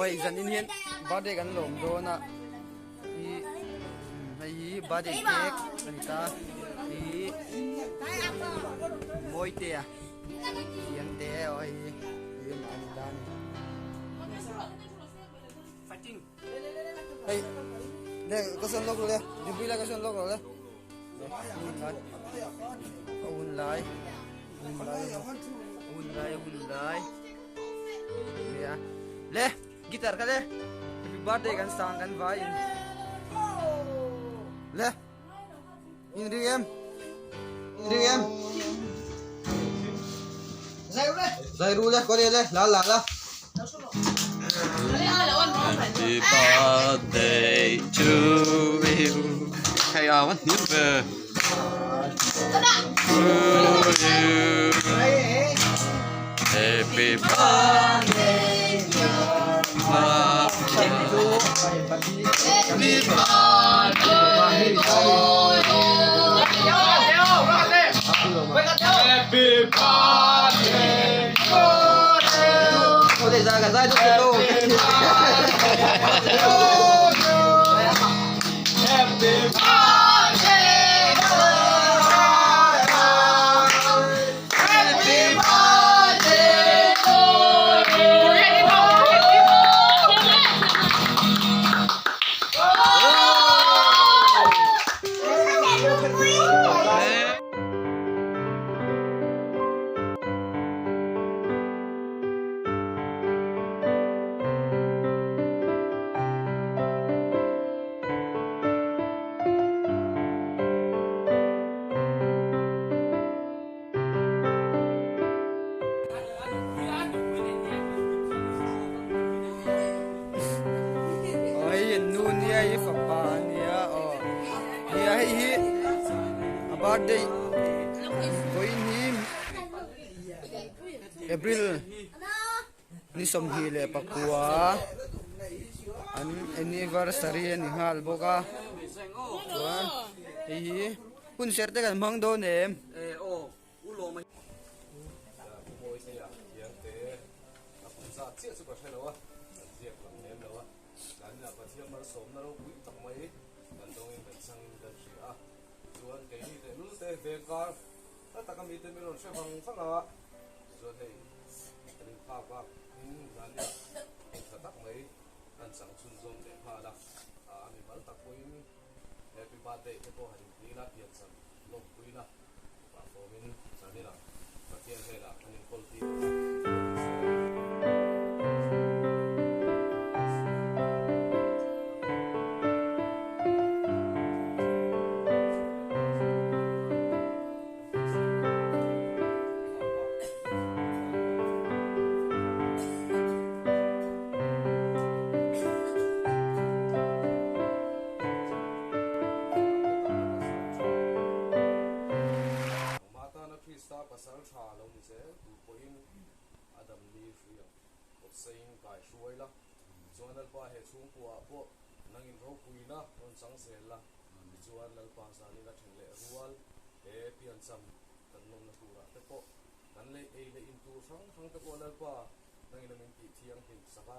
Oi zanin hian birthday kan lawm dawn a hi hei hi birthday cake a ni ta hei hi Mawitea Thiangte aw hei hi hei hi a ni ta a ni. Hei le ka sawn lawk le Dinpuii lai ka sawn lawk le a hun lai hun lai hun lai hun lai nia le guitar kha le happy birthday kan sang kan vai in le in ri em in ri em zai ru le kore le la la la Happy birthday to you Hei a van hniam ve To you Happy birthday Happy birthday to you Happy birthday Aw hei hi nu nia hei hi fapa ania aw nia hei hi a birthday vawiin hi April ni 29 an anniversary a ni nghal bawk a chuan hei hi hun serh te kan hmang dawn em. Happy birthday te pawh han inti la, piancham lawmpui la, pah fawmin zan ila Pathian hnenah kan inkawl tir ang a. Nangmah tana Krista pasal tha lo ni zel tur pawhin a dam ni hrui ang. Kawtsain kai hruai la, tichuan Lalpa he chhungkuaah pawh nangin ropuina rawn chang zel la, tichuan Lalpa zanin a then leh rual he piancham kan lawmna turah te pawh kan lei ei leh in tur hrang hrang te pawh Lalpa nangin a min tih thianghlim sak a,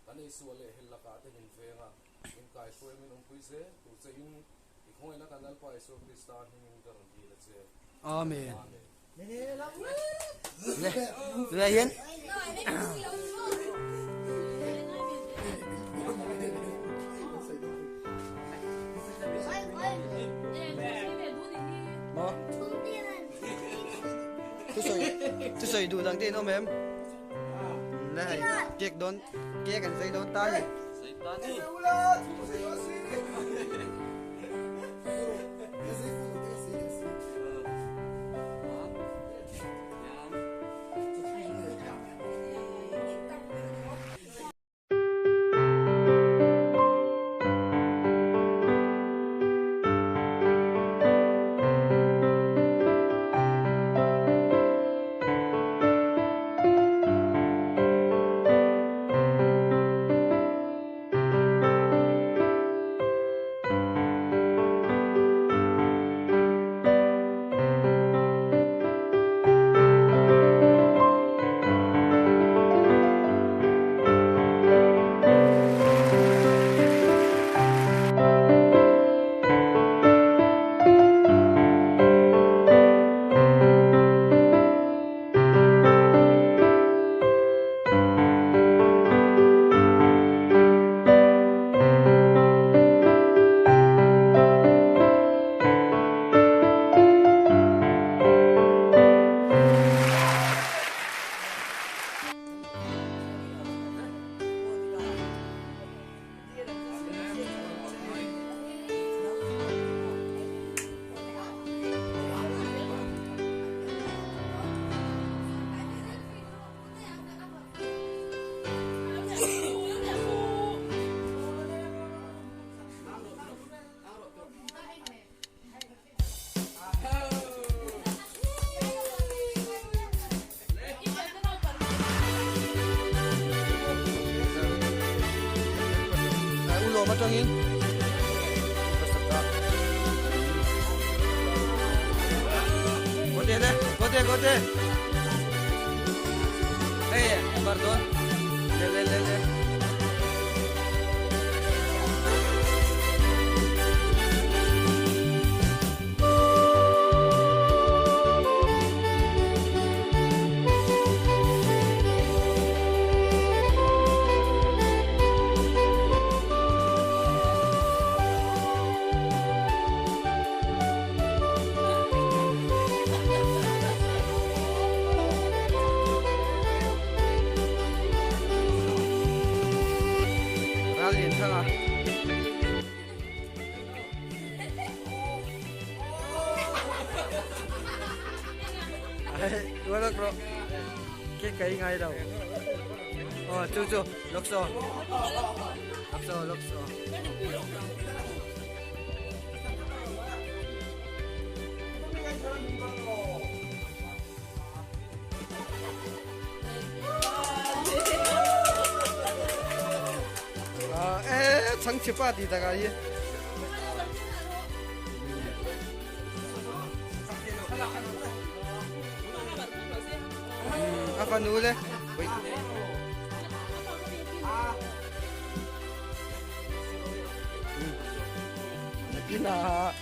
kan eisuah leh hel lakah te min veng a, min kaihruai min awmpui zel tur che in i khawngaihna kan Lalpa Isua Krista hmingin ka rawn dil a che. Amen. Le, le hian. Maw? Thusawi, thusawi duh dang te in awm em? Le hei, cake dawn, cake an zei dawn ta ni. sawm atangin pasaka Kote le kote kote Hey bar dawn le le le le Ral lian thang a. Ualak rawh ke kai ngai lo aw chu chu lawk saw lawk saw lawk saw e chhangchhe pa ti takah hi. A fanu le Nakinah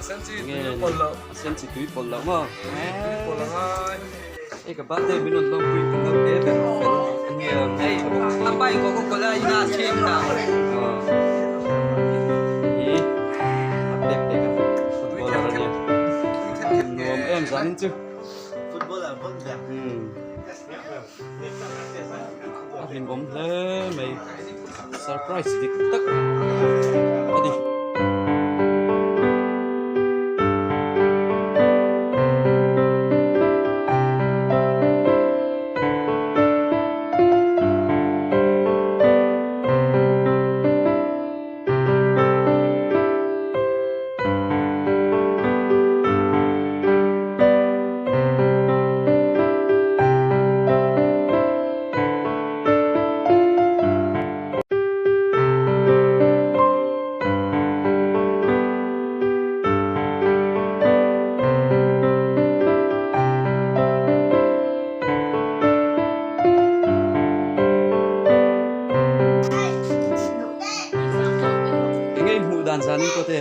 A sen chi tui pawlh loh maw? Hei ka birthday min rawn lawmpui ka lo hle ber fel a nia hmel tha bawk si. A pai Coca Cola in a chhing ta. Hi a pek pek a footballer a nia. Nuam em zanin chu. Footballer bon ber. A hlimawm hle mai. Surprise dik tak a ni. Eng nge i hmuh dan zanin pawh te?